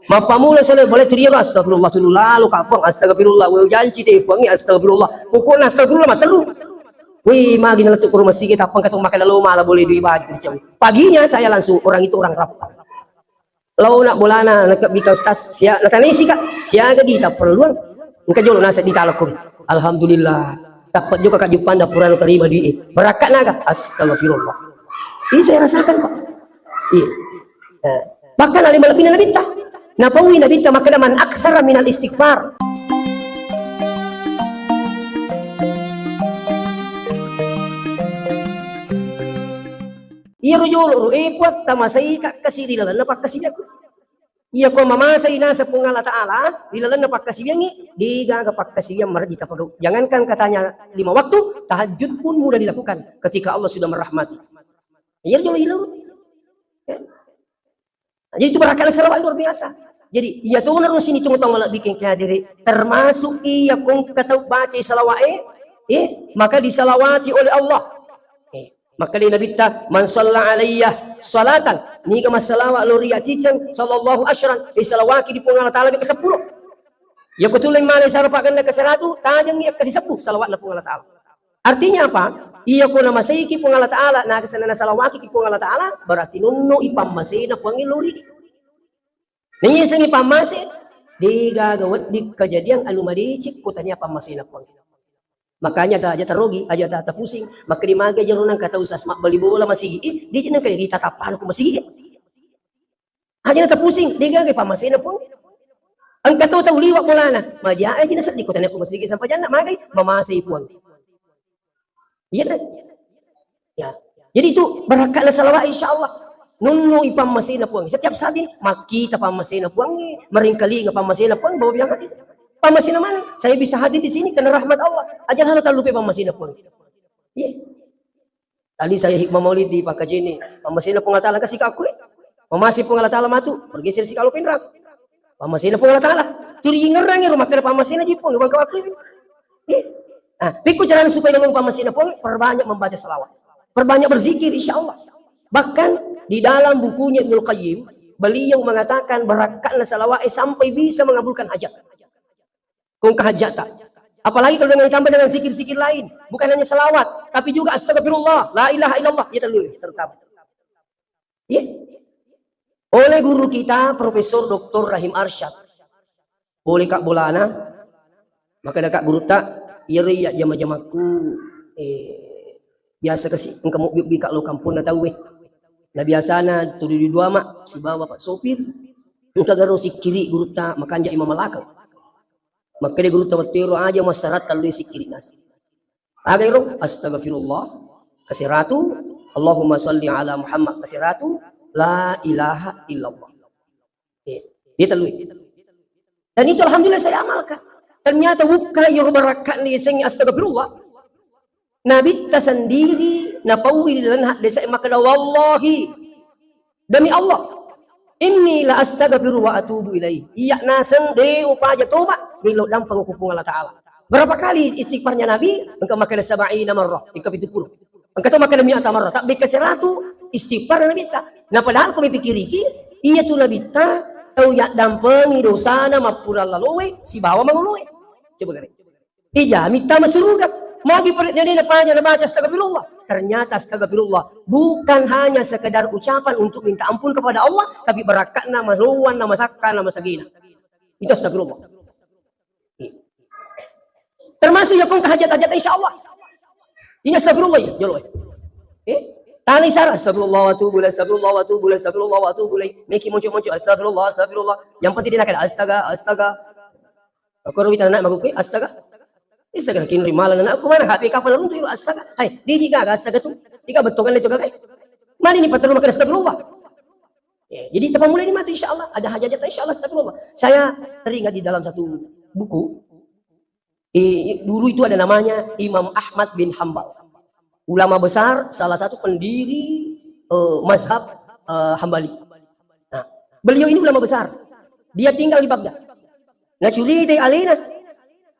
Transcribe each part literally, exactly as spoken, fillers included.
Mappamula sele boleh tu dia, astagfirullah, tulu lalo kapang, astagfirullah, weu janci te pangi, astagfirullah. Pokokna astagfirullah matteru. Wih, magi nalettu ko rumah sigi, tapang katong makan lalu malah boleh dui baju. Paginya saya langsung, orang itu orang Rapak. Lao nak bolana, nak bika ustaz, sia, natanesi kak, siaga di taperluan. Engka jolo nasa di talakun. Alhamdulillah. Dapat juga kak Jupanda purana terima dui. Berakat naga, astagfirullah. Ini saya rasakan, Pak. Iya. Nah, bahkan ada melebihi Nabitta. Napawi Nabitta makkeda, "Man aksara minal istighfar." Iyaro jolo ro, eh, Puang, tamasai ka kasi ri lalenna pakkasiwiakku. Iya ko mamasai naseng Puang Allah Ta'ala ri lalenna pakkasiwiangngi, degaga pakkasiwiang marejji tapagau. Jangankan katanya lima waktu, tahajud pun mudah dilakukan ketika Allah sudah merahmati. Iyaro jolo ilo. Ya. Nah, jadi itu barakat salawat luar biasa. Jadi, iya tu narus ini tunggu tau malah bikin kehadiri. Termasuk iya kong katau baca salawat eh, eh, maka disalawati oleh Allah. Eh, maka dia Nabi ta, "Man shalla alayya salatan." Niga masalawat lori aciceng, sallallahu asyran. Eh, salawaki di Puang Allah Ta'ala ke sepuluh. Ya ko tuleng malai sarapakenna ke seratu, tajeng iya kasi sepuluh salawatna Puang Allah Ta'ala. Artinya apa? Iya ko namaseiki Puang Allah Ta'ala, na kesana nasalawaki ki Puang Allah Ta'ala, berarti nonno ipammasena Puang lori. Naisengi pammase, degaga wedding kejadian anu madeceng ko tania pammasena Puang. Makanya ta aja tarogi, aja ta tapusing, makkedi mage jero nang kata usas mabbali bola masigi, eh, dia jeneng kaya di tatapan ko masigi. Aja na tapusing, degaga pammasena Puang. Engka to tau liwa bolana, maja aja na seddi ko tania ko masigi sampajanna magai, mamasei Puang. Iya kan? Ya. Jadi itu barakatna salawat, insya Allah. Nunnu ipammasena Puang. Setiap saat ini, makkita pammasena Puang, maringkalinga pammasena Puang, bawa bilang hati. Pammasena mana? Saya bisa hadir di sini karena rahmat Allah. Aja halo talupe pammasena Puang. Iya. Tadi saya hikmah maulid di Pakajene. Pammasena Puang Allah Ta'ala kasih ke aku. Mamasi Puang Allah Ta'ala matu. Pergi sih kalau pinrang. Pammasena Puang Allah Ta'ala. Turi ingerang rumah kena pammasena jipung. Bukan ke aku. Iya. Nah, pikku carana supaya nulung pammasena Puang, perbanyak membaca salawat. Perbanyak berzikir, insya Allah. Bahkan di dalam bukunya Ibnul Qayyim, beliau mengatakan barakatna salawat, eh, sampai bisa mengabulkan hajat. Kong hajata. Apalagi kalau dengan ditambah dengan zikir-zikir lain, bukan hanya salawat, tapi juga astagfirullah, la ilaha illallah, ya terutama. Iya. Oleh guru kita Profesor Doktor Rahim Arsyad. Boleh kak bolana, maka ada kak guru tak, iya re, iya jama-jamaku, eh, biasa kasi engka mobbi-obbi kak lo kampung na tau, eh. Na biasana tudu di dua mak, sibawa pak sopir, engka garo sikkiri guru tak, makanja imam malakang. Makkeda gurutta, "Wettero aja massaratta lui sikkiri nasi." Aga ero? Astagfirullah, kaseratu, Allahumma salli ala Muhammad, kaseratu, la ilaha illallah. Eh, dia tellu. Dan itu alhamdulillah saya amalkan. Ternyata wukka iyaro barakka ni sengi astagfirullah. Nabitta sendiri napaui ri lalenna haddese makkeda, "Wallahi, demi Allah, inni la astaghfiru wa atubu ilaih." Iya naseng de upaja toba, melo dampeng ku Puang Allah Ta'ala. Berapa kali istighfarnya Nabi? Engka makkeda sab'ina marrah, engka pitu puluh. Engka to makkeda mi'ata marrah, tapi ke seratu istighfar Nabitta. Nah, padahal ko mipikiriki, iya tu Nabitta tau yaddampengi dosana mappura laloe sibawa mangoloe. Coba kare. Ija mitta masuruga. Magi pernah jadi napanya nabaca astagfirullah. Ternyata astagfirullah bukan hanya sekedar ucapan untuk minta ampun kepada Allah, tapi barakatna, maluan, namasakka, namasagina. Itu astagfirullah. Termasuk ya kong hajat-hajat insya Allah. Ini astagfirullah ya, jolo. Eh, tali sara astagfirullah wa atubu ilaih, astagfirullah wa atubu ilaih, astagfirullah wa atubu ilaih. Meki muncul-muncul astagfirullah, astagfirullah. Yang penting dia nak ada astaga, astaga. Aku rugi tanah nak maguku, astaga. Astaga, kini malah nak aku mana H P kapal runtuh, astaga. Hai, dia tiga astaga tu. Tiga betul kan itu gagai. Mana ini patah rumah kena astagfirullah. Ya, jadi tempat mulai ini mati insya Allah. Ada hajat insya Allah astagfirullah. Saya teringat di dalam satu buku. Eh, dulu itu ada namanya Imam Ahmad bin Hambal. Ulama besar, salah satu pendiri, eh, mazhab, eh, Hambali. Nah, beliau ini ulama besar. Dia tinggal di Baghdad. Nah, curitai alena.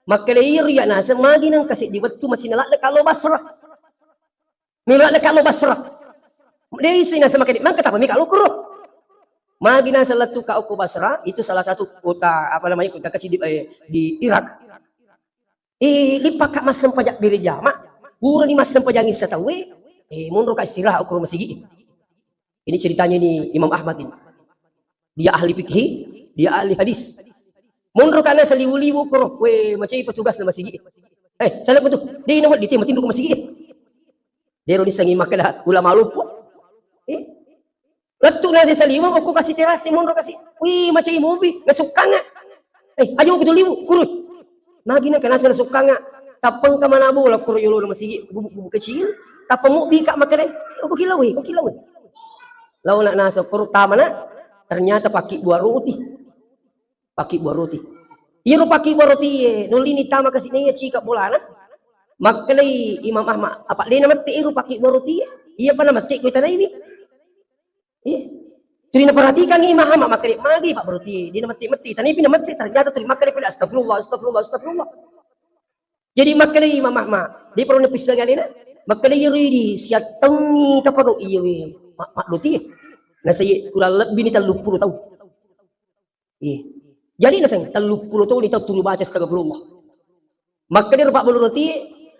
Makkeda iyaro iya naseng magi nang kaseddi wettu masih nalak kalo Basrah. Melo na kalo Basrah. Dei sina sama kedi, mangka tapa mika lokro. Magi naseng lettu ka okko Basra, itu salah satu kota, apa namanya, kota kecil di, eh, di Irak. Eh, lippaka massempajang berjama, purani massempajang issa tauwe, eh, monroka istirahat okko masigi. Ini ceritanya ini Imam Ahmad ini. Dia ahli fikih, dia ahli hadis. Monroka naseng liwu-liwu koro, we, macai petugas na masigi. Eh, salah betul. Dia ini di tema tindu masigi. Dia ro disengi makkeda ulama luppo. Eh, Lettu naseng saliweng, okko kasi terase, monro kasi. Wih, macai mobi, nasukkangnga. Eh, aja ko tu liwu, kurut. Magi nengka naseng nasukkangnga. Tappengka mana bola koro yolo masigi, gubuk-gubuk kecil. Tappa mobi ka makkeda, "Oh, kok kilo, weh, kok kilo, weh." Lao nak naseng koro tamana, ternyata pakai buah roti. Pakai buah roti. Iyaro pakai buah roti, eh, nolini tama kasi naiya cika bolana. Makkedai Imam Ahmad, "Apa dena mette iro pakai buah roti, eh? Iya pa namette ko tanaiwi." Iya. Tuli naperhatikan Imam Ahmad, makkeda, "Magi Pak berarti dia namette-mette." Tanipi namette, ternyata tuli makkeda pole, "Astagfirullah, astagfirullah, astagfirullah." Jadi makkeda Imam Ahmad, dia perlu napissengi alena. Makkeda, "Iya ridi, siattaungi tapagau iya we, Mak, Mak Loti." Nasai kurang lebih ni telluppulo tahun. Iya. Jadi naseng telluppulo tahun ni tau tuli baca astagfirullah. Makkedaro Pak Balu Roti,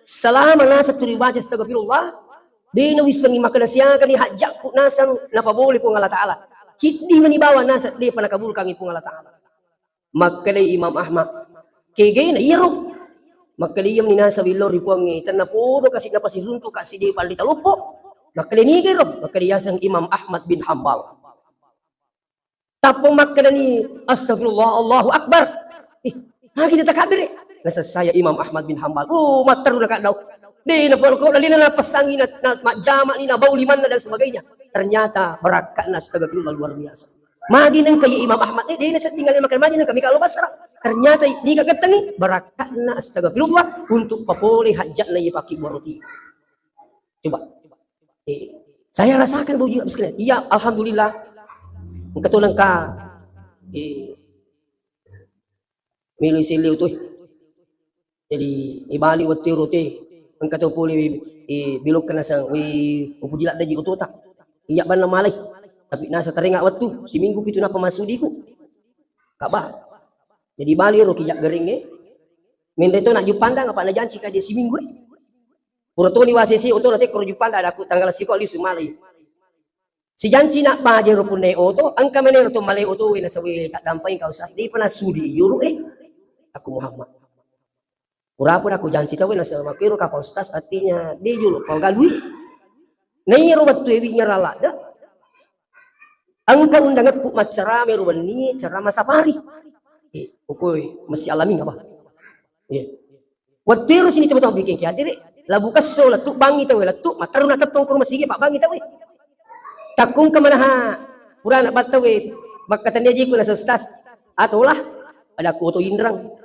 selama naseng tuli baca astagfirullah, de nawissengi makkeda siaga ni hajjakku naseng napabole Puang Allah Ta'ala. Ciddi mani bawang naseng de pa nakabulkangi Puang Allah Ta'ala. Makkedai Imam Ahmad, "Kegena iyaro?" Makkeda, "Iya mani naseng willau ri Puangnge, tenna podo kasi napasiruntu kasi de palli taloppo." Makkeda, "Niga ero?" Makkeda, "Yaseng Imam Ahmad bin Hambal." Tappa makkedani, "Astagfirullah, Allahu Akbar." Ih, magi takabbere? Nasessaya Imam Ahmad bin Hambal. Oh, matteru nakaddau. De napalko, de napessangi na, na, majjama ni, nabau limanna dan sebagainya. Ternyata barakkatna astagfirullah luar biasa. Magi nengka iya Imam Ahmad, eh, de nasetting ale makan magi nengka mika lo Basra. Ternyata niga gettengi barakkatna astagfirullah untuk papole hajjatna iya paki buah roti. Coba. Eh, saya rasakan bau juga sekalian. Iya, alhamdulillah. Engka to nengka, eh, melo iselle otoe. Jadi, ibali wettu rote, engka to pole, eh, bilokka naseng, "Weh, upuji laddeji otota." Iya banna malai. Tapi nasa tarenga wettu, siminggu pitu napa masudiku. Kaba. Jadi bali ro kijak geringe. Menre to nak jupandang apa najanci kaje siminggu, eh. Pura toni wasese oto na tekkoro jupanda, adaku tanggal siko lisu malai. Sijanci nak baje ro punne oto, engka menero to male oto we nasawe tak dampai kau sas di pernah sudi yuru, eh. Aku Muhammad. Pura-pura aku janci tau we nasawe makero kapa ustaz, artinya de julu kau galui. Nai ro wettu ewi nyerala da. Engka undangekku maccarama ero wenni, carama safari. Eh, pokoi mesti alami apa? Iya. Wettu ero sini tau-tau bikin kiadere, labu kesso lettu bangi tau lettu, matteru na tettong ko masigi pa bangi tau. Takkungka manaha purana batta we, makkatennia jiku na sestas, atolah, adaku oto inrang.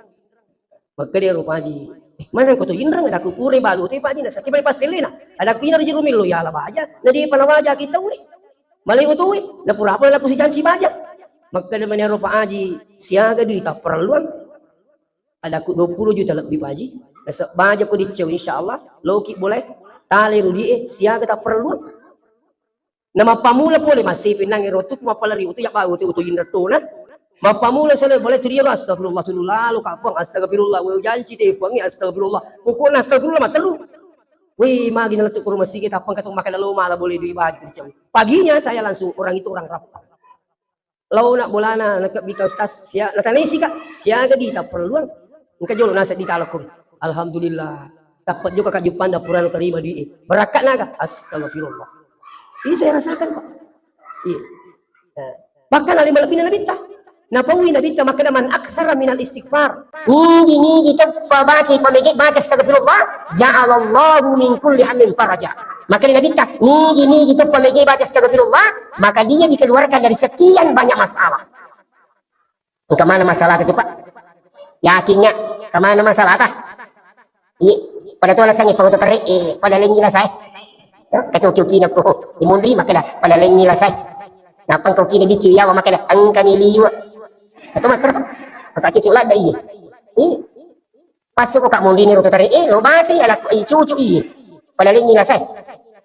Makkeda ero Paji, "Eh, mana ko to inrang?" Adaku, "Pure balu te Paji, nasakki pai passelena." Adaku, "Ina ro jero mello yala baja, na de pala baja ki tau we. Malai oto we, na pura apa laku sijanci baja." Makkeda mani ero Paji, "Siaga dui tapparelluang?" Adaku, "Dua puluh juta lebbi Paji." Nasaba baja ko diccau, insyaallah loki boleh tale rudi e siaga tapparelluang. Na mappamula pole massepi nangnge rottu ku mappalari utu ya ba utu utu inna tona. Mappamula sale boleh tu dia astagfirullah tulu lalo kapang astagfirullah we janci te puangnge astagfirullah. Pokokna astagfirullah matelu. Wih, magi nalettu ke rumah sakit apa engka tu makan lo malah boleh dui baja diccau. Paginya saya langsung orang itu orang rapat. Laona bolana nakebbi ka ustaz, sia-, natanai sika, siaga dui tapparelluang? Engka jolo naseng dui talokko. Alhamdulillah. Tappa jokka ka juppanda purana tarima dui e. Barakka'na aga? Astagfirullah. Ini saya rasakan, Pak. Iya. Nah, bahkan ale malebbina Nabitta. Napaui Nabitta makkeda, "Man aktsara minal istighfar." Nigi-nigi teppa baca pamege baca astagfirullah, ja'alallahu min kulli hammin faraja. Makkeda Nabitta, "Nigi-nigi teppa mege baca astagfirullah, maka dia dikeluarkan dari sekian banyak masalah." Engka mana masalah tu, Pak? Yakin nggak? Engka mana masalah ta? Iya, pada tu alasannya foto terik, eh, pada lengi lah saya. Kata oke oke nak ko, imundri makkeda pada lengi lah saya. Napang kau kini bicu ya, makkeda engka miliwa. Kata makkeda, kata cucu lah dah iya. Iya. Pas ko kak mundi ni roto tare, eh, lo baca ya, anak, eh, cucu, iya. Pada lengi lah saya.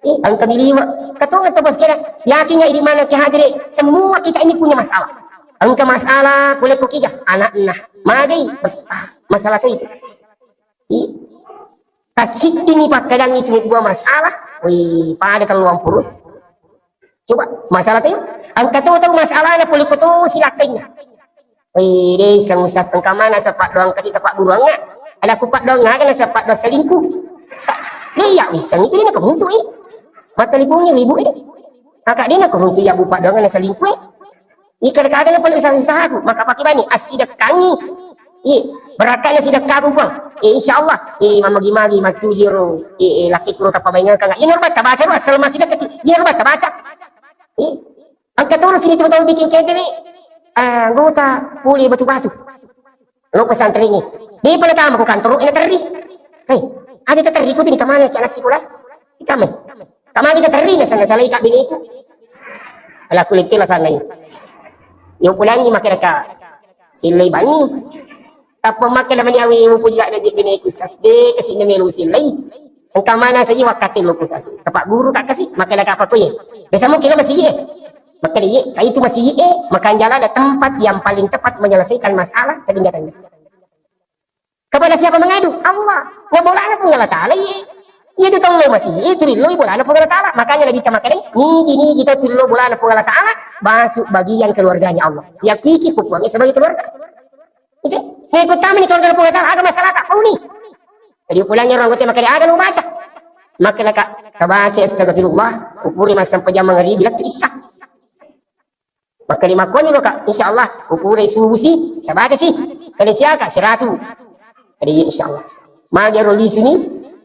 Eh, engka miliwa. Katong atau bos kira, yakin nggak di mana ke hadiri? Semua kita ini punya masalah. Engka masalah, boleh kok kiga, anaknya. Magai, ah, masalah tuh itu. Ih, kaciddini pakkadangngi cuma dua masalah. Wih, pada kalau ampurun. Coba, masalah tuh, engka tuh tahu masalahnya, boleh kok tuh silakannya. Wih, deh, sang usas tengka mana sepak doang kasih tepak buruangnya. Ada kupak doang, nggak kena sepak doang selingkuh. Dia ya, iseng itu dia nak runtuh, eh. Mata libungnya ribut, eh. Maka dia nak runtuh ya, bupak doang kena selingkuh, eh. Ih, kada-kada na perlu usaha-usahaku, maka pakai bani, asidekkangi. Ih, berakatnya sidekkaku, Bang. Eh, insya Allah, eh, mamagi-magi, matu jiro, eh, eh, laki kuro tapa baingan kanga. Ini rubat tabaca, rubat, selama sidekka, ini rubat tabaca. Eh, angka terus ini teman-teman bikin kayak gini. Ah, anggota puli batu-batu. Lo pesantren ini. Di pada tama ku kantor, ini terri. Hei, ada terri ku ini kemana, cak nasi pula. Kita mai. Kama kita terri na sana salai kak biniku. Ala kulit kela sana ini. Yo pulangi makkeda ka sillai bani. Tappa makkeda mani awi mupuji ada je biniku sasde kasi na melu sillai. Engka mana saji wakkati lo ku sasi. Tepak guru kak kasi makkeda ka apa ko ye. Biasa mungkin masih ye. Makkeda ye, kai itu masih ye, makan jalan ada tempat yang paling tepat menyelesaikan masalah sehingga tadi. Kepada siapa mengadu? Allah. Na bolana Puang Allah Ta'ala, iya. Iya, itu tollo masih, iya, turillo bolana Puang Allah Ta'ala. Makanya Nabi kita makkeda, nigi, nigi, kita turillo bolana Puang Allah Ta'ala, masuk bagian keluarganya Allah. Ya, piki ku Puang sebagai keluarga. Itu. Nah, ikut tamu nih keluarga Puang Allah Ta'ala, agama salah tak tahu nih. Jadi pulangnya orang kota makkeda, aga lu baca. Makkeda ka, kabaca astagfirullah, upuri massempajang mangaribi, lettu isya. Makkeda makkoni lo kak, insya Allah, upure subuh si, tabaca si, kalian siaka, siratu. Jadi insya Allah. Magi ro lisu ni,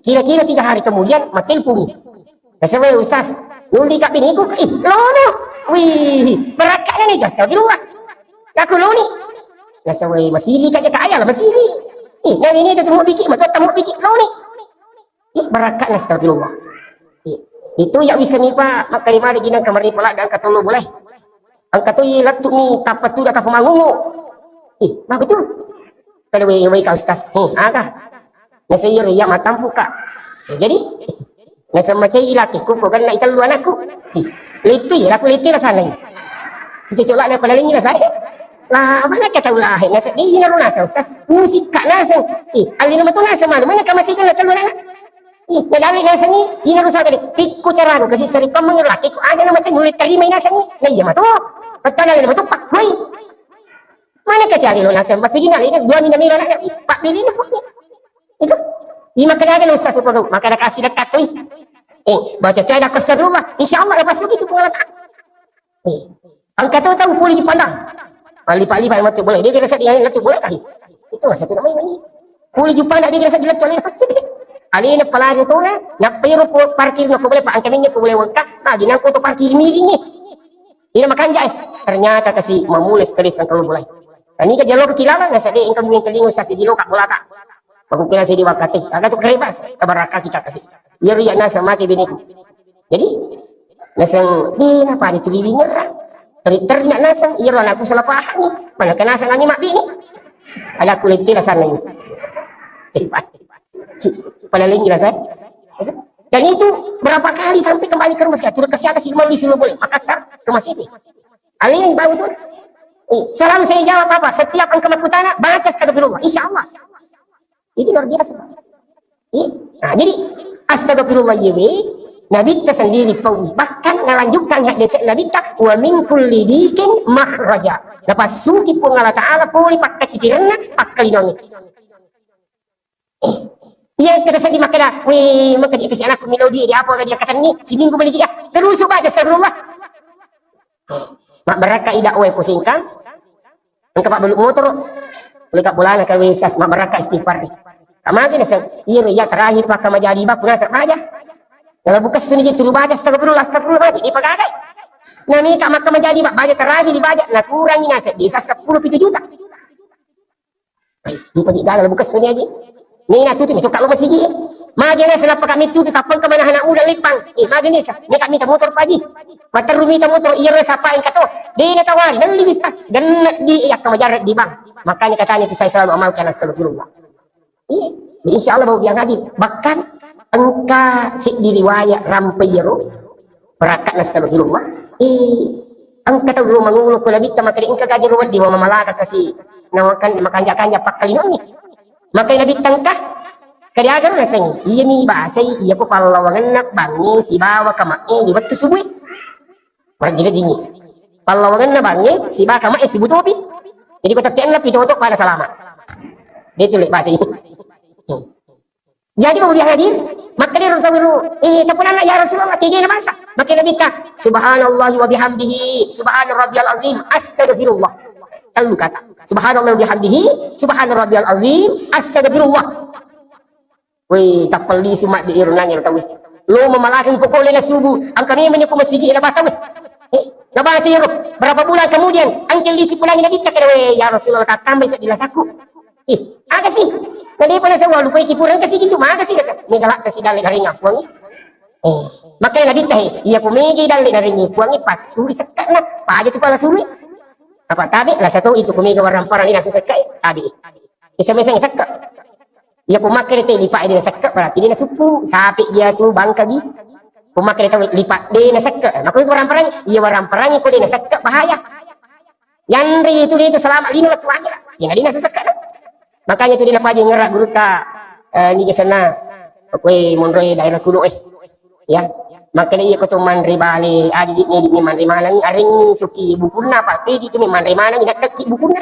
kira-kira tiga hari kemudian, matelpon ni. Nasaba ustaz, nuli kak biniku, ih, lono. Wih, berakatnya nih, astagfirullah. Aku loni. Nasaba masili kak, kak ayah lah masili. Ih, nabi ini tetemu biki, matu tetemu biki, loni. Ih, barakka, astagfirullah. Ih, itu ya bisa nipa makkalimari ginang kamari pala dan katolo boleh. Angka tu i lettu mi tappa tu data pemangungu. Ih, maka tu. Kada wei wei ka ustaz. Ih, aga. Nasa iya iya matampu ka. Ya, jadi nasa macai laki ku ko ganna itellu anakku. Ih, lettu ya aku lettu rasana. Si cocok lah pada lengi rasana. Lah, mana kata ulah nasa dia nasa ustaz. Musik kak nasa. Ih, alina matu nasa mana? Mana kamacai kan tellu anak? Ih, nadawi nasengngi, ina rusa tadi. Pikku caraku kasi saripammeng laki ku aja nama sing nulit terima nasengngi. Na iya matu. Betul na matu pak kui. Mana kecari lo naseng batu jina ini dua mina mina nak pak bili ni pak. Itu. Ima kada ada ustaz upagau, maka ada kasih dekat tu. Eh, baca cai dah astagfirullah. Insya Allah lepas itu pengalaman. Eh, angka tu tahu puli di pandang. Lipat-lipat matu boleh. Dia kira sadi yang tu boleh kah? Itu masa tu namanya ni. Puli jumpa nak dia kira sadi letu alina. Alina pelari tu na, nak peru parkir nak boleh pak angka minyak boleh wengkah. Nah, ginang tu parkir miring ni. Ina makanja eh. Ternyata kasi mamulai sekali sangkal boleh. Nah, ni ke jalo ke kilala nasa dia ingkang mungkin kelingu satu jilo kak bola kak. Aku kira saya di wakati. Agak tu kerebas. Tabaraka kita kasi. Iya riak nasa mati biniku. Jadi, naseng, di napa ada tuli nyerang? Teri-teri nak naseng, iya roh anakku salah paham ni. Mana kena naseng ani mak bini? Ada kulit tidak sana ini. Pada lain jelas eh. Dan itu berapa kali sampai kembali ke rumah sakit. Sudah kesehatan si rumah di sini boleh. Makassar, rumah sini. Alin bau tu. Eh, selalu saya jawab apa? Setiap engkau makutana, baca astagfirullah. Insya Allah. Itu luar biasa. Iya. Nah, jadi astagfirullah iya we. Nabitta sendiri paui. Bahkan ngalanjutkan hadis Nabitta, wa min kulli dikin makhraja. Napassuki Puang Allah Ta'ala poli pakkasipirenna pakkalinongi. Iya, kita sedih makkeda, wih, maka dia kasih anakku milo dia, dia apa dia kata ni, si minggu beli dia. Terus baca astagfirullah. Mabbarakka ida oe posengkang. Engka pabbalu motoro. Oleh kak bolana kawesas mabbarakka istighfar. Kamagi naseng, iya iya terakhir pakka majadi baku naseng aja. Kalau bukan sini gitu lu baca astagfirullah astagfirullah mati di pagagai. Nami kak makka majadi bak baca terakhir dibaca nakurangi naseng desa sepuluh pitu juta. Dupa di gagal buka suni aji. Mina tutu mitu kalau masigi. Magi na senapa kami tutu tapang ke mana anak udah lipang. Eh magi nisa. Ni kami ta motor paji. Materru mita motor iya rasa paling kato. Dina tawari dan lebih sas. Dan di iya kamajar di bang. Makanya katanya itu saya selalu amalkan astagfirullah. Iya. Insya Allah bau yang hadir. Bahkan Engka seddi riwayat rampe iyaro, barakka'na astagfirullah. Eh, engka tau lo mangulo ko Nabitta, makkeda engka gaji ro wedding wa mamalaka kasi, nawakan makanja-kanja pakkalinongi. Makkeda Nabitta engka, kadiaga ro nasengi? Iyami bacai, iyako pallawangenna bangnge sibawa kama'e di wettu subue. Marajing-rajingi. Pallawangenna bangnge sibawa kama'e subu topi. Jadi ko tette'na pitoto pada salama. Dia tulis bacai. Jadi, Bapak Ibu yang hadir, makkeda ro tau ro, eh, tapunanna, "Ya Rasulullah, kegena bangsa?" Makkeda Nabitta, "Subhanallahi wa bihamdihi, subhana rabbiyal azim, astagfirullah." Tellu kata. "Subhanallah wa bihamdihi, subhana rabbiyal azim, astagfirullah." Weh, tappelli sumak di irunang ero tau. Lo mamalakeng pokole na subu, engka memang ko masigi na batau. Eh, nabaca ero. Berapa bulan kemudian, engka lisi pulangi Nabitta, keda, "Weh, ya Rasulullah, tattambai seddi lasakku." Ih, aga sih? Nadepa nasaba lupai ki pura, engka sigi tu, maga sih, kasa. Mega lakka si dalle narengngi Puangnge. Eh, makkeda Nabitta, he, iya ko mega dalle narengngi Puangnge, passui sekka'na, paja tu pala sui. Apa tabe, lasa to itu ko mega warang parang nasu sekka, eh, tabe. Isa meseng sekka. Iya ko makkeda te lipa de nasekka, berarti de nasuppu, sapi dia tu bangka gi. Ko makkeda tau lipa de nasekka, maka itu warang parang, iya warang parang ko de nasekka bahaya. Yanre itu dia itu selamat lino lettu akhirat. Yang ada nasu sekka. Makanya tu dia napaja ngerra gurutta, eh, ni kesana. Koe monroe daerah kuno, eh. Ya. Makkeda iya ko to manre bale, aja di ni manre maneng, arengngi coki bukunna, apa te itu manre maneng, nak dekki bukunna.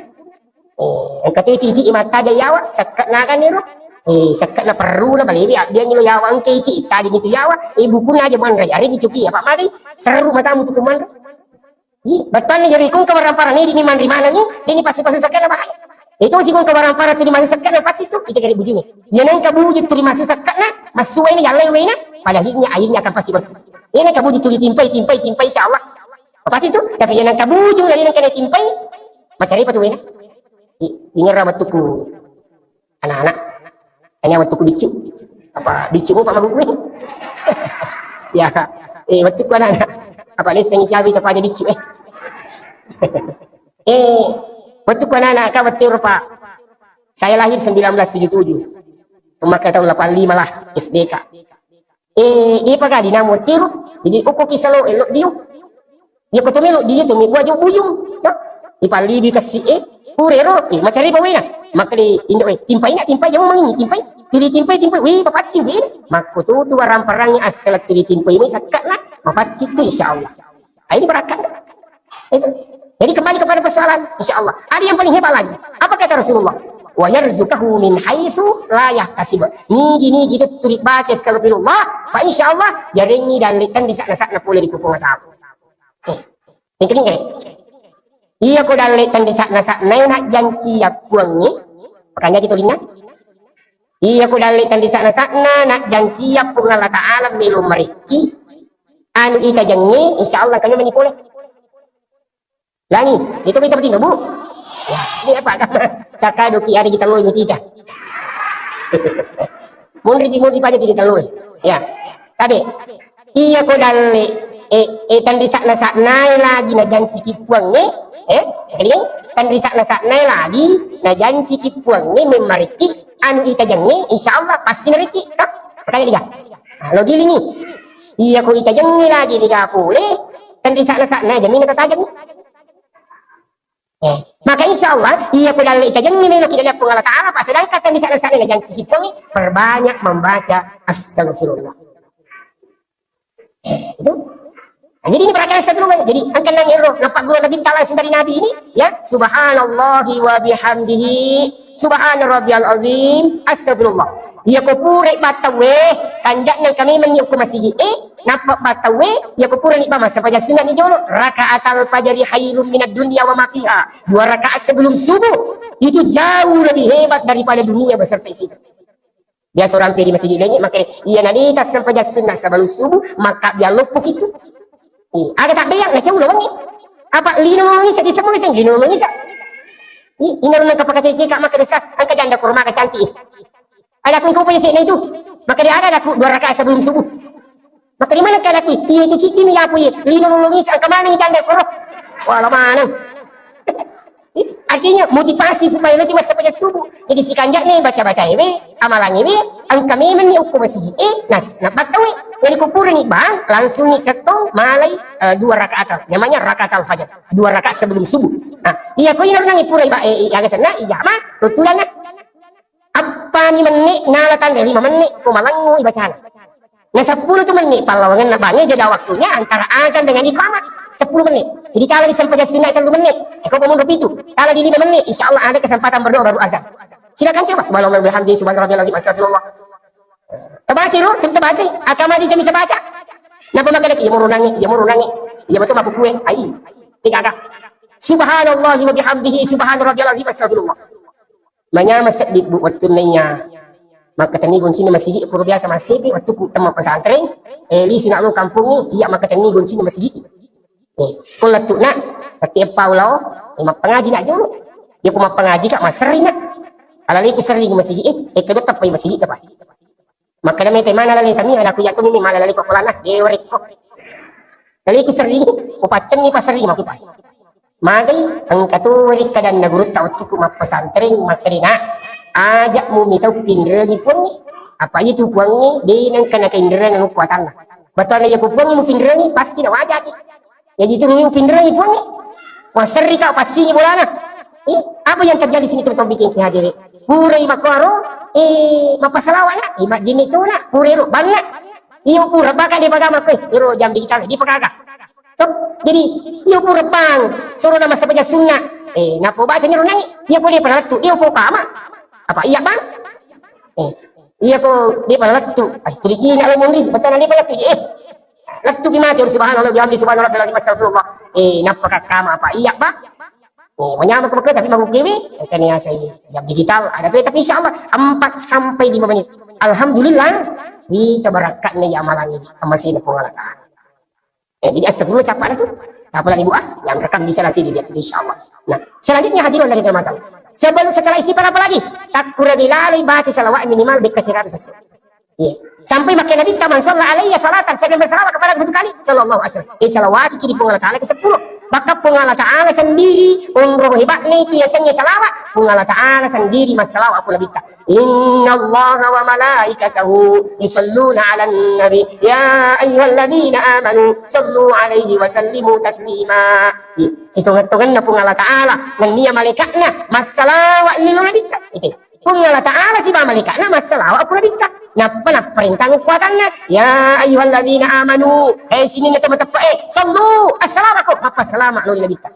Eh, engka tu iti-iti mattaja yawa, sekka naga niro. Eh, sekka na perru na balewi abbiang lo yawa engka iti ittaja itu yawa. Eh, bukunna aja manre, arengngi coki, apa magai? Seru matamu tu kumanre. Ih, bettuanna jari kung kabarang parang ni, dini manri manengi, dini pasu-pasu sekkana bahaya. Itu si kung kabarang parang tu dimasu sekkana pasti tu, kita kari bujuni. Iya nengka buju tu dimasu sekkana, massuai na, yallai wena, pada akhirnya airnya akan pasti bersih. Iya nengka buju tu ditimpai, timpai, timpai, insya Allah. Pasti tu, tapi iya nengka buju, lagi nengka timpai, macam apa tu wena? I-, ingerra bettuku. Anak-anak, tanya wettukku biccu. Apa biccu mu, Pak Magugu? Ya, eh, wettukku anak-anak. Apa lessengi cawi tapaja biccu, eh. Eh, wettukku anak-anak, Kak, wettu ero, Pak. Saya lahir sembilan belas tujuh tujuh. Maka tahun delapan lima lah, S D K. Eh, depa ga dinamo tiru. Jadi, okko ki salo, eh, lo diu. Iya ko to melo diu to mi buaju bujung. To. Ipallibi kessi e. Purero, eh, macari pa wena. Makkeda indo e, timpai na, timpai, jamu mangingi, timpai. Tuli timpai, timpai. Wih, papaccing wena. Makko tu tu warang parangi asal tuli timpai mi sakka na. Mapaccing tu, insya Allah. Ah, ini barakah. Itu. Jadi kembali kepada persoalan, insya Allah. Ada yang paling hebat lagi. Apa kata Rasulullah? "Wa yarzuqahu min haitsu la yahtasib." Nigi-nigi tu tuli baca astagfirullah, fa insya Allah, yarengngi dalle tandisa nasakna pole ri Puang Allah Ta'ala. Eh, tingkring kere. Iya ko dalle tandisa nasakna najjanci ya Puangnge, makanya kita ringan. Iya ko dalle tandisa nasakna najjanci ya Puang Allah Ta'ala melo marekki, anu ita jengnge, insya Allah kami mani pole. Langi, itu kita penting, Bu. Ya, ini apa? Cakka doki ada kita loi mutika. Munri pi, munri paja kita loi. Ya. Tabe. Iya ko dalle, eh, eh, tandisa nasakna lagi najanci ki Puangnge, eh, jadi tandisa nasakna lagi najanci ki Puangnge memmarekki, anu ita jengnge, insya Allah pasti narekki. Toh? Makanya tiga. Nah, lo gilingi. Iya ko ita jengnge lagi tiga pole, tandisa nasakna jamina tatajengngi. Eh, maka insya Allah, iya ko dalle ita jengnge melo ki dalle Puang Allah Ta'ala, Pak, sedangkan tandisa nasakna najanci ki Puangnge, perbanyak membaca astagfirullah. Eh, itu. Nah, jadi ini perkara astagfirullah. Jadi, angkan nang ero, nampak guru Nabi Ta'ala langsung dari Nabi ini, ya, subhanallahi wa bihamdihi, subhana rabbiyal azim, astagfirullah. Iya ko pura battauwe, tanjak nang kami meni ko masigi e, nappa battauwe, iya ko pura ni ba massempajang sunna ni jolo, rakaatal fajri khairum minad dunya wa ma fiha. Dua rakaat sebelum subuh, itu jauh lebih hebat daripada dunia beserta isinya. Biasa orang pi di masigi lengnge, makanya iya nalita sempajang sunna sebelum subuh, maka biar loppo itu. Ih, aga tak beyak, na ceulo wengi. Apa lino lolong isa, di semua isa, lino lolong isa. Ih, ina runang kapaka ceceka, maka desas, angka janda kurma ka cantik. Ada aku kau punya sini itu. Maka dia ada aku dua rakaat sebelum subuh. Maka di mana kan aku? Iya itu citi mi aku iya. Lino lolong isa, angka mana ni janda kurma? Wah, lama nang. Ih, Artinya motivasi supaya lo massempajang subuh. Jadi sikanja'ni baca-baca ewe, amalang ewe, engka memang ni ukko masigi e, nas, nabbattau e. Jadi ko purani bang, langsung ni kettong malai eh, dua rakaat. Namanya rakaat al-fajar. Dua rakaat sebelum subuh. Nah, iya ko ina runangi pura iba e, aga senna ijama, tutulana. Appani menne nala tanre lima menne ko malengngu ibacana. Na seppulo tu menne pallawangenna bangnge jeda waktunya antara azan dengan iqamah. Seppulo menne. Jadi kalau di sempajang sunna tellu menne. Eko ko munro pitu. Kalau di lima menne, insya Allah ada kesempatan berdoa baru azan. Silakan coba. Subhanallah bihamdi, subhanallah azim, astagfirullah. Tabaca ro, tuli tabaca. Akama di jami tabaca. Napa makkeda iya murunangi, iya murunangi. Iya betul mabukue. Ai. Tiga kak. Subhanallah wa bihamdihi, subhanallah azim, astagfirullah. Manyameng seddi, Bu, wettunna iya makkatenni goncinna masigi, pura biasa massepi wettukku temma pesantren, eh, lisu na lo kampungnge, iya makkatenni goncinna masigi. Eh, ko lettu'na, tette eppa ulao, eh, mappangaji na jolo. Iya ko mappangaji ka, masserri na. Alaleku serri masigi, eh, eh, kedua teppai masigi tepa. Makkeda mete mana lale tami, anakku iya tu mimi mala lale ko kolana, dewa rekko. Laleku serri, ko paccenni passerri makupai. Magai, engka tu weri kadanna gurutta wettukku mappesantreng, makkeda, "Nak, aja mumi tau pinrengi puangnge. Apa iya tu puangnge, de nengka nakainrengeng kuatanna. Bettuanna iya ko puangnge mupinrengi, pasti nawajaki. Jadi tu mumi mupinrengi puangnge. Wasserri ka paccingi bolana." Eh, apa yang terjadi sini teman-teman bikin ki hadiri? Purai makkoro, eh, mapasalawa na, eh, majjini tu na, purai ro, banna. Iyo pura baka di pagama kue, iro jam digital, di pagaga. Tuh, jadi, iyo pura bang, suruh nama sebaca sunnah. Eh, napo baca ni runangi, iyo pura dia pernah lettu, iyo pura kama. Apa iya bang? Eh, iya ko dia pernah lettu. Ay, tuli iya nak lo munri, betul dia pernah lettu. Eh, lettu ki mati, subhanallah, bihamdi, subhanallah, bihamdi, astagfirullah. Eh, napa kakama apa iya bang? Eh, manyameng ke Mekah, tapi mau kiwi, eh, kan ya saya jam digital, ada tuh, tapi insya Allah empat sampai lima menit. Alhamdulillah, wita barakatna ya amalangi, amasina Puang Allah Ta'ala. Eh, jadi astagfirullah, capek tuh. Apa lagi, Bu, ah? Yang rekam bisa nanti dilihat itu, insya Allah. Nah, selanjutnya hadirin dari kehormatan. Sebelum setelah istighfar apa lagi? Takkuragi lalai baca salawat minimal bekka seratus sesu. Iya. Sampai makkeda Nabitta, "Man shalla alayya salatan," siapa yang bersalawat kepadaku satu kali, sallallahu alaihi wasallam. Eh, salawat kiri Puang Allah Ta'ala ke sepuluh. Maka Puang Allah Ta'ala sendiri, umroh hebatnya itu ya sengge salawat. Puang Allah Ta'ala sendiri massalawat aku Nabitta. "Innallaha wa malaikatahu yusalluna ala nabi. Ya ayyuhalladzina amanu sallu alaihi wa sallimu taslima." Iya. Sitonget-tongetna Puang Allah Ta'ala. Nennia malaikatna massalawat lino Nabitta. Itu. Puang Allah Ta'ala siba malaikatna massalawat ku Nabitta. Nappa napparentang kuatanna, "Ya ayyuhalladzina amanu," eh, sininna teman-teman, eh, "Sallu assalawakum," mappa salama lo Nabitta.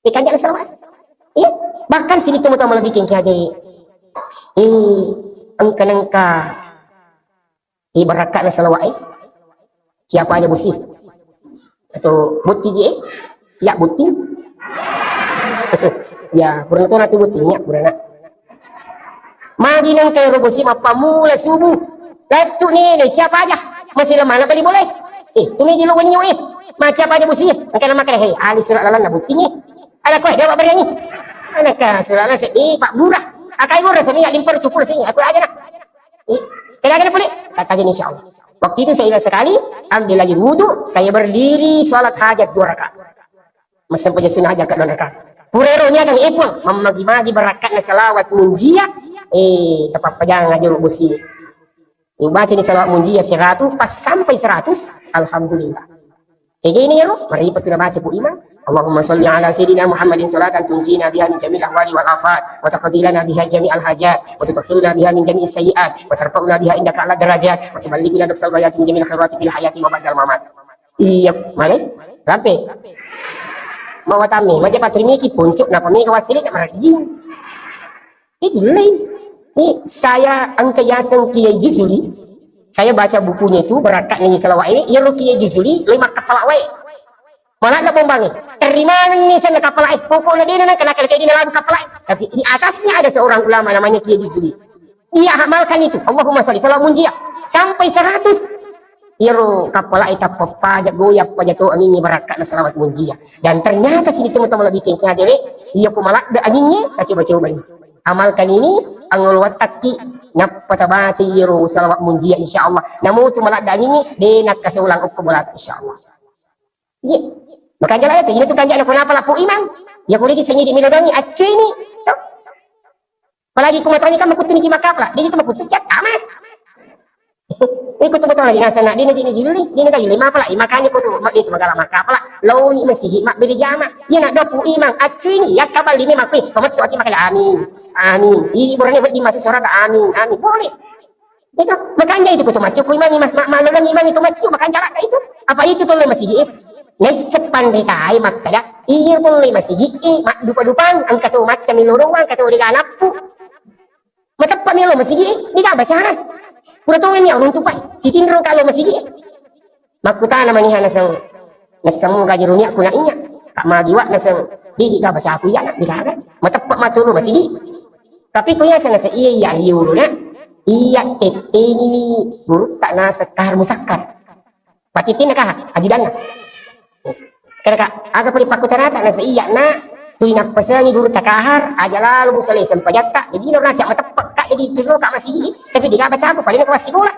Eh, kanjana salawat. Iya, bahkan sini teman-teman lebih kengki aja. Eh, engka nengka. Eh, barakka na salawat, eh. Siapa aja bosi? Atau botting, eh? Ya, botting. Ya, purana tu nanti botting, ya, purana. Magi nengka ero bosi mappamula subuh. Lettu nene, siapa aja? Masih lemana bali boleh. Eh, tu meja lo wani, eh. Ma siapa aja bosi? Engka nama kare, hei, ali surat lalan na botting, eh. Ada kue, dia beriangi. Ada ka surat lalan sedih, Pak Burah. Akai burah sini, ya, limpar cukur sini. Aku aja nak. Eh, kira-kira boleh? Kata aja, insya Allah. Waktu itu saya ingat sekali, ambil lagi wudhu, saya berdiri sholat hajat dua rakaat. Mesen paja sunnah hajat dua rakaat. Purero nya kan epon, mamagi-magi barakatna salawat munjia, eh, tapapajang aja ro bosi. Baca ni salawat munjia seratus, pas sampai seratus, alhamdulillah. Kegene ro, maripa tu nabaca ku imang. Allahumma salli ala sayyidina Muhammadin salatan tunjina biha min jami'il ahwali wal afat, wa taqdi lana biha jami'al hajat, wa tutahhiruna biha min jami'is sayyi'at, wa tarfa'una biha indaka ala darajat, wa tuballighuna aqsal ghayati min jami'il khairati fil hayati wa ba'dal mamat. Iya, mane? Rampe. Mawatami, maja patrimiki puncuk, napa mega wasili, na marajing. Ini lain. Ini saya engka yaseng Kiai Juzuli. Saya baca bukunya itu, berakatnya salawat ini, iya ro Kiai Juzuli, lima kepala wae. Malah ada bombang ni. Terima ni sana kepala eh, pokoknya dia nak kena kena dia lagu kepala eh. Tapi di atasnya ada seorang ulama namanya Kiai Juzuli. Dia amalkan itu. Allahumma salli, salawat munjia. Sampai seratus. Iyaro kappalae tappa paja, goyang paja to angingnge barakka'na salawat munjia. Dan ternyata sini teman-teman lebih kengkeng hadere, iya ko maladde angingnge, tacoba-coba ni. Amalkan ini, angolo wattakki, nappa tabaca iyaro salawat munjia, insya Allah. Namo tu maladde angingnge, de nakkasolang okko bolata, insya Allah. Iya. Makanja lalo tu, ina tu kanja na ko napa lappo imang. Ya kulit sengidi milo dongi, accuini. Toh. Apalagi ku matoni kan makuttuni ki makkapala. Dia itu makuttu chat tama. Iko tu betul lagi nasana, dia nanti ni jilli, dia nanti jilli mapala. Makanya ko tu, mak itu magala makkapala. Launi masigi, mak beri jama. Iya nak dopu imang, accuini, ya kabali memang kui. Pemetu aki makkeda amin. Amin. Ih, burane di masuk surat amin. Amin. Boleh. Itu, makanja itu kutu maccu, ku imangi mas, ma-, malolong imangi tu maccu, makanja ladda itu. Apa itu tulle masigi? Naisseng panritai makkeda, iya tulle masigi, maddupa-dupang, engka tu macca milorong, engka tu deganappu. Mateppa melo masigi, degaga bacana. Pura tongeng ni uruntupai, sitinro kalo masigi. Makkutana maniha naseng, naseng muga jerunia kuna iya. Tak magiwa naseng, didi ga bacaku iya nak, degaga. Mateppa matulu masigi. Tapi ku iya sana se iya iya riulu na. Iya tetteni guru tak naseng kahar musakkar. Patitinna kaha ajudanna. Kada ka aga pole pakkutanata nasa iya na tuli nappasengi guru takahar aja lalu musale sempajatta. Jadi no nasi mateppe ka jadi tiro ka masigi tapi diga bacaku paling ko massikola.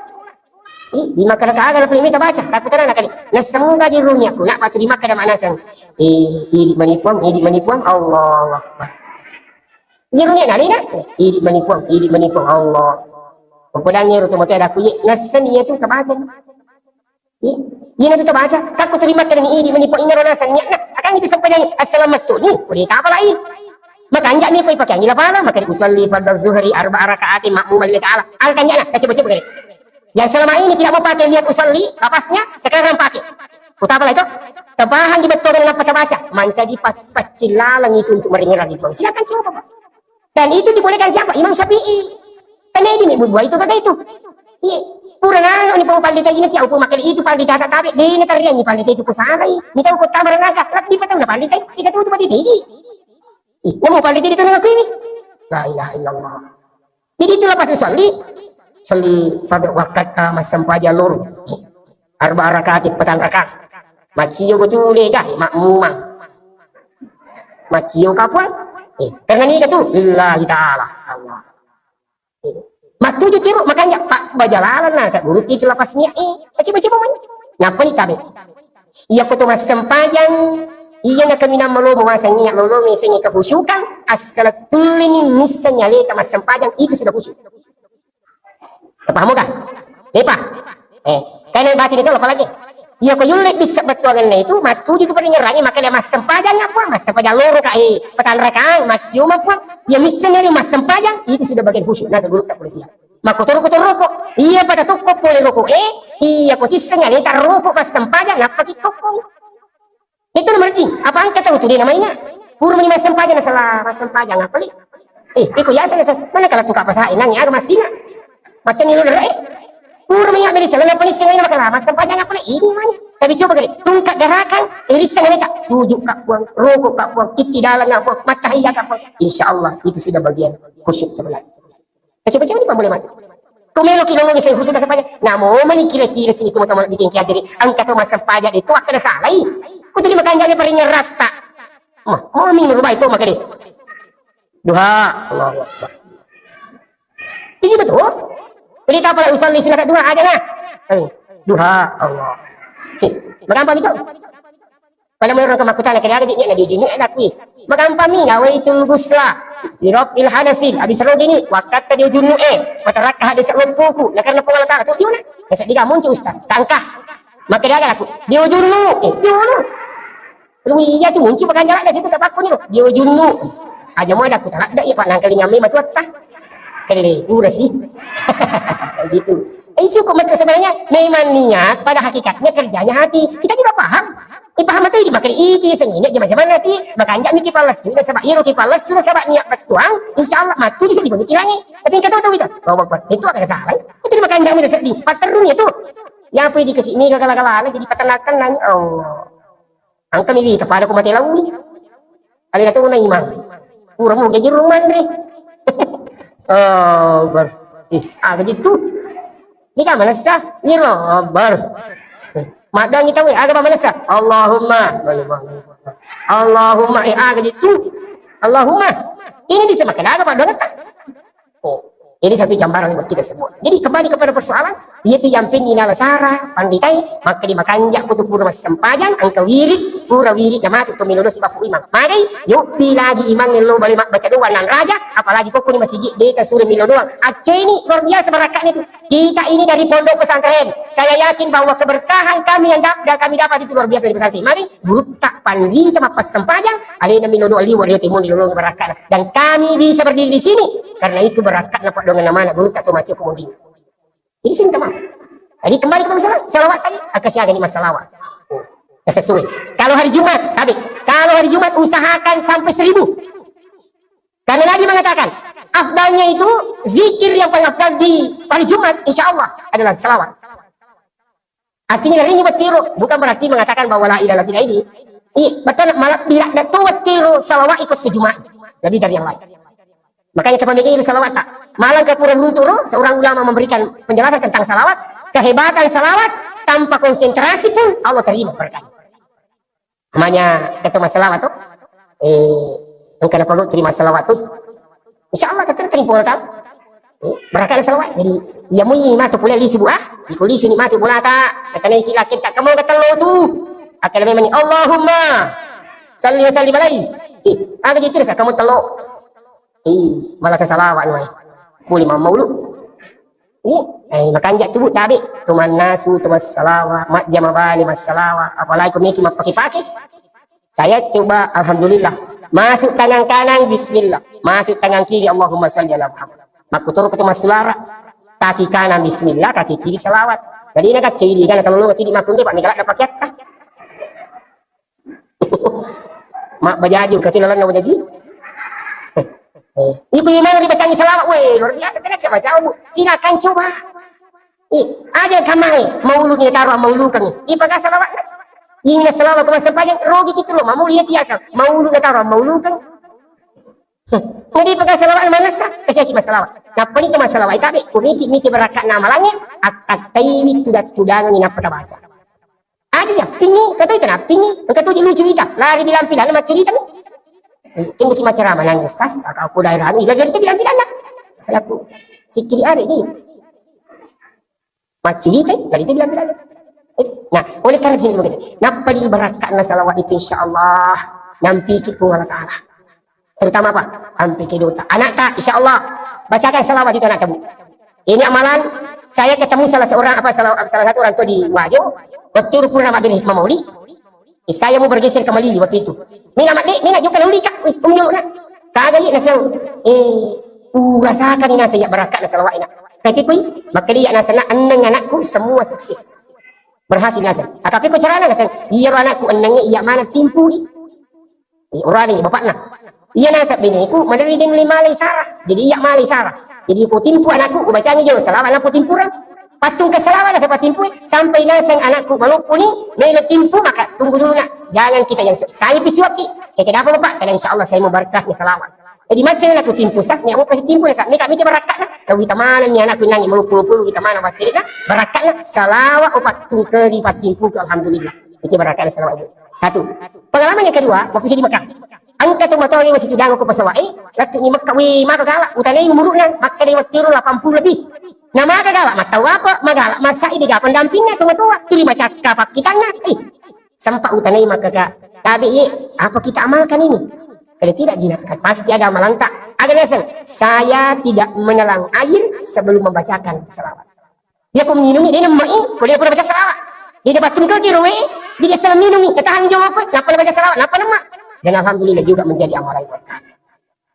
Ih, di makkada aga na pole mita baca takkutanana kali. Nasemuga jiruni aku nak patu di makkada manaseng. Eh, idi manipuang, idi manipuang, Allahu Akbar. Iyaro nia'na alena, idi manipuang, idi manipuang Allah. Podangngi ro to mate ada kuye, nassani iya tu tabaca. Iya, iya tu tabaca. Takku terima kali idi manipuang inaro nasang nia'na. Akan itu sampai yang assalamualaikum ni, boleh tak apa lain. Maka anjak ni kau pakai angin lapala, maka usalli fardhu zuhri arba'a raka'atin ma'muman lillahi ta'ala. Angkanya lah, coba-coba kali. Yang selama ini tidak mau pakai niat usalli, lapasnya, sekarang pakai. Utapa itu? Tebahan di betul dengan apa terbaca. Mancaji pas paccilalang itu untuk meringeran di Puang. Silakan coba, Pak. Dan itu dibolehkan siapa? Imam Syafi'i. Karena ini buat itu kata itu. Iya. Pura nano ni pau pandita ini tiap pun makan itu pandita tak tabe. Dia ini tarian ni pandita itu kusalai. Minta kota merengaka. Lebih petang na pandita itu. Sikat itu mati tinggi. Ih, nemu pandita itu dengan aku ini. La ilaha illallah. Jadi itulah pas usalli, salli pada waktu massempajang loro. Arba rakaat, petang rakaat. Maccio ko tu dega, makmumang. Maccio ka Puang? Eh, karena ni ka tu, lillahi ta'ala. Allah. Eh. Matuju tiru, makanya pak bajalalan nasa guru itu lapas niat. Eh, baca-baca pemain. Ngapa ni tabe? Iya ko to massempajang, iya na kaminang malomo waseng iya lolo meseng kehusyukan, asal tullini misseng aleta massempajang itu sudah khusyuk. Tapahamu ka? Lepa. Eh, kan baca itu apalagi? Iya ko yulle bisa bettuanganna itu, matuju tu paringerangi maka dia massempajang apa? Massempajang loro ka eh, petanrakang, macciuma apa? Ya misseng ari massempajang, itu sudah bagian khusyuk nasa guru tak polisi. Makkotoro-kotoro rokok. Iya pada tokko pole rokok. Eh, iya ko tisseng ani tarrokok massempajang nappa ki tokko. Itu nomor tiga. Apa angka tau tu dia namanya? Pura mani massempajang nasala massempajang apa li? Eh, iko yasa nasa. Mana kala tuka pasa enang ya masina. Macam ni lulur eh. Pura mani ambil salah apa ni sing ini masalah massempajang apa li? Ini mana? Tapi coba kali tungkat gerakan, eh risa ngene tak sujud ka Puang, rokok ka Puang, itti dalam ka Puang, matahiyat ka Puang. Insya Allah itu sudah bagian khusyuk sebelah. Coba-coba ni pamule mati. Ko melo ki lolongi seng khusyuk massempajang. Namo mani kira-kira sini tu mata bikin kiajari. Angka to massempajang itu akan salai. Ko jadi makanja ni paringerang ratta. Mah, mau minum rubai to makade. Duha, Allahu Akbar. Jadi betul. Jadi tak pala usalli sunat duha aja nah. Eh, duha, Allah. Eh, magampa itu. Pada menurut kemakutan kira aja dia lagi jinu enak wi. Magampa mi nawaitul ghusla. Birafil hadasin. Habis rogi ni. Waktu tadi ujunnu eh. Matarakka hadis lupuku. Nah karena pengalat tak tu dia nak. Masa dia muncul ustaz. Tangkah. Maka dia aku. Dia ujunnu. Eh, dia ujunnu. Lu iya tu muncul pakai jalan dari situ tak paku ni. Dia ujunnu. Aja mau ada aku tak ada ya pak nangkali nyamai matu atta. Kali pura sih. Gitu. Eh, cukup betul sebenarnya. Memang niat pada hakikatnya kerjanya hati. Kita juga paham. Eh, paham atau ini makanya itu ya seni ini zaman-zaman nanti makanya mikir palesu nasaba iro ki palesu nasaba niat bettuang insyaallah matu bisa dibagi kirangi. Tapi kata tahu itu. Bawa buat itu akan salah. Itu di makanya jangan sedih. Paterun itu. Ya apa dikasih ni kagala-gala jadi peternakan nanya. Oh. Engka mi wita pada ko mate launi. Alena tu na imang. Pura mu gaji rumah re. Oh, bar. Eh, aga jitu. Ni ka manessa? Ni ro, bar. Maddangi tawe, aga pa manessa? Allahumma. Allahumma, eh, aga jitu. Allahumma. Ini bisa makan aga pa doang ta? Oh. Ini satu gambaran buat kita semua. Jadi kembali kepada persoalan, iya tu yang penting nala sara, panditae, maka di makanja kutu pura massempajang, angka wirid, pura wirid nama tu milo dosi bapu imang. Magai, yuk pi lagi imang lo balik mak baca doa nan raja, apalagi kok ni masjid deta sura milo doang. Aceh ini luar biasa barakatnya tu. Kita ini dari pondok pesantren, saya yakin bahwa keberkahan kami yang dap dan kami dapat itu luar biasa di pesantren. Mari, gurutta pandita mappassempajang, alena milo doa liwa rio timoni lolong barakatna. Dan kami bisa berdiri di sini karena itu barakatna paddoanganna mana gurutta to mace kumunding. Jadi sini teman. Jadi kembali ke masalah salawat tadi, akan siaga ni masalawat. Sesuai. Kalau hari Jumat, tapi kalau hari Jumat usahakan sampai seribu. Karena Nabi mengatakan, afdalnya itu zikir yang paling afdal di hari Jumat, insya Allah adalah salawat. Artinya dari ini wettiru bukan berarti mengatakan bahwa la ilaha illallah tidak ini. Iya, betul malah bila tu wettiru salawat ikut sejumat lebih dari yang lain. Makanya kita memilih salawat tak. Malang ke pura runtu ro, seorang ulama memberikan penjelasan tentang salawat, kehebatan salawat tanpa konsentrasi pun Allah terima berkatnya. Namanya ketemu salawat tuh. Eh, engka na pogau terima salawat tuh. Insya Allah kita terima Allah tahu. Eh, berangkat salawat. Jadi, ya mui matu pula li sibuk ah. Ikuli sini matu bola tak. Kata naik laki tak kamu kata lo tuh. Akan memang Allahumma salli wa sallim alaihi. Eh, aga jadi terus kamu telo. Eh, malah salawat nuai. Boleh mau maulu. Iya, eh, makanja tubuh tabe. Tuman nasu, tuman salawa, majjama bali massalawa. Apalagi ko miki mappake-pake. Saya coba, alhamdulillah. Masuk tangan kanan, bismillah. Masuk tangan kiri, Allahumma salli ala Muhammad. Makkutoro ko tuman sulara. Kaki kanan, bismillah. Kaki kiri, salawat. Jadi ini kan cewek kan kalau lo tidak makunde, Pak, ini galak dapat kiatta. Mak bajaju, kecil lalang bajaju. Eh, ibu imam dibacangi salawat, weh, luar biasa, kena siapa jauh, Bu. Silakan coba. Eh, aja kamai, maulu ni taruh, maulu kami. Ipaga salawat. Inna salawat kuma sempajang, rogi gitu loh, mamu lihat ya asal. Maulu ni taruh, maulu kami. Jadi pakai salawat mana sah? Kasih cuma salawat. Nappa ni cuma salawat, tapi kumiki miki berakat nama langit, attattaiwi tudat-tudangan ni napa baca. Aja ya, pingi, kata itu nah, pingi, engka tu lucu ita, lari bilang pilan, macuri itu. Ini kita macara mana ustaz, aku daerah ini, jadi itu bilang pilan lah. Aku sikiri hari ni. Macuri itu, jadi itu bilang pilan. Nah, oleh karena sini begitu. Nappa di berakat na salawat itu insya Allah, nampi ki Allah Ta'ala. Terutama apa? Ampe kedota. Anak tak, insya Allah, bacakan salawat itu anak kamu. Ini amalan, saya ketemu salah seorang, apa, salah, salah satu orang tua di Wajo. Waktu pura nama diri mauli. Eh, saya mau bergeser ke Malili waktu itu. Mina mak dek, mina juga luli kak. Eh, umyo nak. Kagak iya nasang. Eh, urasakan ini saya berakat na salawat ini. Tapi kui, maka dia nasana eneng anakku semua sukses. Berhasil nasang. Tapi ku carana nasang. Iya anakku eneng iya mana timpu. Eh, urani bapakna. Iya nasab beneku, maderi deng lima lei sara. Jadi iya malai sara. Jadi ku timpu anakku, ubacangi jolo salawat na ku timpura. Patung ke salawat na sapa timpu, sampai nasang anakku maloppo ni, melo timpu, maka tunggu dulu nak. Jangan kita yang su-, saya pisuaki. Kayak kenapa bapak? Karena insya Allah saya mau berkahnya salawat. Jadi macam nak ku timpu sas, ni aku kasih timpu sas. Mika mika berakat nak. Lalu kita mana ni anakku nangi maloppo-loppo, kita mana wasirina. Berakat nak, salawat opat tungkeri patimpu ke alhamdulillah. Itu berakat salawat. Satu. Pengalaman yang kedua, waktu saya di Mekah. Engka tomatoa memang situ dango ko pasawa, eh, lettu ni Mekah, weh, maka galak, utanai umuruna, maka lewat tiru delapan puluh lebih. Nah, maka galak, matau apa, magala, masa ini gak pendampingnya tomatoa, terima cakap pakitannya, eh, sempat utanai maka gak, tapi ye, apa kita amalkan ini? Kalau tidak jinak, pasti ada amalanta. Ada naseng, saya tidak menelan air sebelum membacakan selawat. Iya ko minungi, dia nemma'i, ko dia pura baca salawat. Dia dapat tungkaki roe, jadi asal minungi, ketahan jawab, napa baca salawat, napa nemma. Dan alhamdulillah juga menjadi amalan berkah.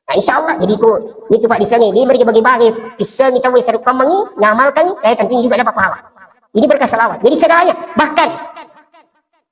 Nah, insya Allah, jadi ko, itu Pak di sana, dia mereka bagi-bagi, bisa kita wes sarupa mengi, ngamalkan, saya tentunya juga dapat pahala. Ini berkah salawat. Jadi segalanya, bahkan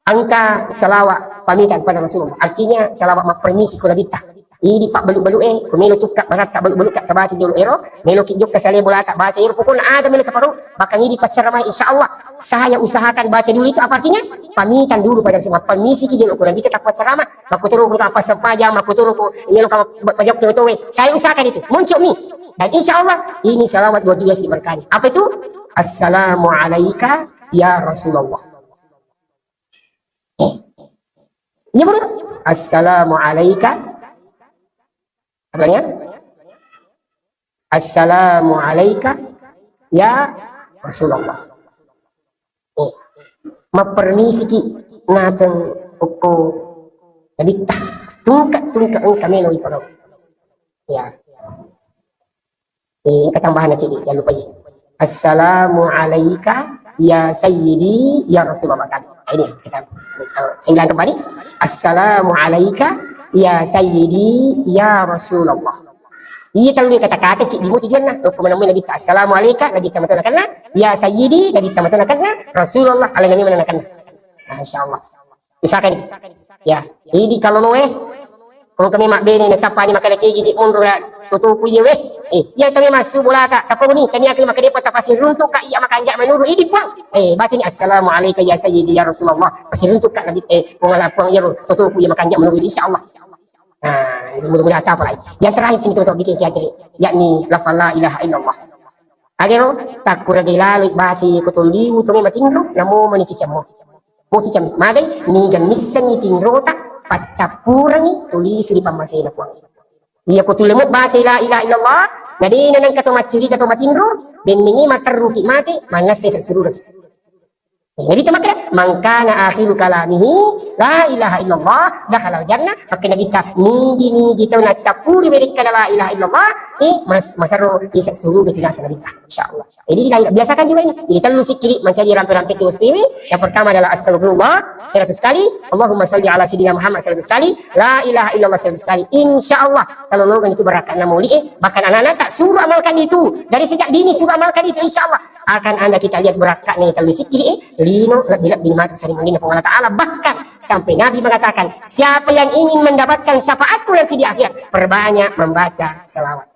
Engka salawat pamitan pada Rasulullah. Artinya salawat mappermisi ko Nabitta. Idi pabbalu-balu e, ko melo tukka baratta balu-balu ka tabaca jolo ero, melo ki jokka sale bolata baca ero, pokokna aga melo taparu, bahkan idi paccarama, insya Allah saya usahakan baca dulu itu apa artinya? Pamitan dulu pada Rasulullah, mappermisi ki jolo ko Nabitta tapaccarama, makkutoro ko kapassampajang, makkutoro ko melo ka ba-, bajokka otoe. Saya usahakan itu, monco mi. Dan insya Allah ini salawat dua belas berkali. Apa itu? Assalamu alaika ya Rasulullah. Iya, Bro. Assalamu alaika. Apa namanya? "Assalamu alaika ya Rasulullah." Eh, mappermisiki naseng okko Nabitta. Tungke-tungke engka melo ipolo. Ya. Eh, engka tambahanna ceddi, jangan lupa ya. "Assalamu alaika ya sayyidi ya Rasulullah." Kan? Ini kita, kita sehingga kembali. "Assalamu alaika ya sayyidi ya Rasulullah." Iya, tellu kata-kata ceddi mu tujuanna. Okko menemui Nabitta, "Assalamu alaika," Nabitta mato nakenna. "Ya sayyidi," Nabitta mato nakenna. "Rasulullah," alena memang nakenna. Nah, insyaallah. Misalkan, ya, idi kaloloe, ko kami mabbene nasapani makkeda, "Kegi ji monro ya, totoku iye we." Eh, iya kami massu bolata, tapogoni, tania kami makkeda, "Patapasiruntuk ka iya makanja menuru." Idi puang. Eh, bacani, "Assalamu alaika ya sayyidi ya Rasulullah." Pasiruntuk ka Nabi, eh, Puang Allah, Puang, iya ro, totoku iya makanja menuru, insyaallah. Nah, ini mudah-mudahan apa lagi? Yang terakhir sini, teman-teman, bikin kiatri, yakni lafal la ilaha illallah. Agero, takkuragai laloi baca ko tolliwu to matinro, namo mani cicemmo. Mo cicem, magai, niga missengi tinrota, paccappurengi tulisu di pammasena Puang. Iya ko tulle mo baca la ilaha illallah, nadena nengka to maccuriga to matinro, benningi materruki mate, mannessa sururaki. Nabitta makkeda, "Man kana akhiru kalamihi la ilaha illallah, dakhalal jannah." Makkeda Nabitta, "Nigi-nigi tau naccappuri werekkana la ilaha illallah, eh, mas-, masero ise suruga tu naseng Nabitta, insyaallah." Jadi, biasakan juga ini. Jadi, tellu sikkiri mancaji rampe-rampe dosa istiwi. Yang pertama adalah astagfirullah seratus kali, Allahumma sholli ala sayyidina Muhammad seratus kali, la ilaha illallah seratus kali. Insyaallah, kalau logan itu barakka'na maulid, eh, bahkan anak-anak tak suruh amalkan itu. Dari sejak dini suruh amalkan itu, insyaallah. Akan ada kita lihat barakka'na tellu sikkiri, eh, lino lebih-lebih matu sering mengingat Allah Ta'ala. Bahkan sampai Nabi mengatakan, "Siapa yang ingin mendapatkan syafaatku nanti di akhirat, perbanyak membaca salawat."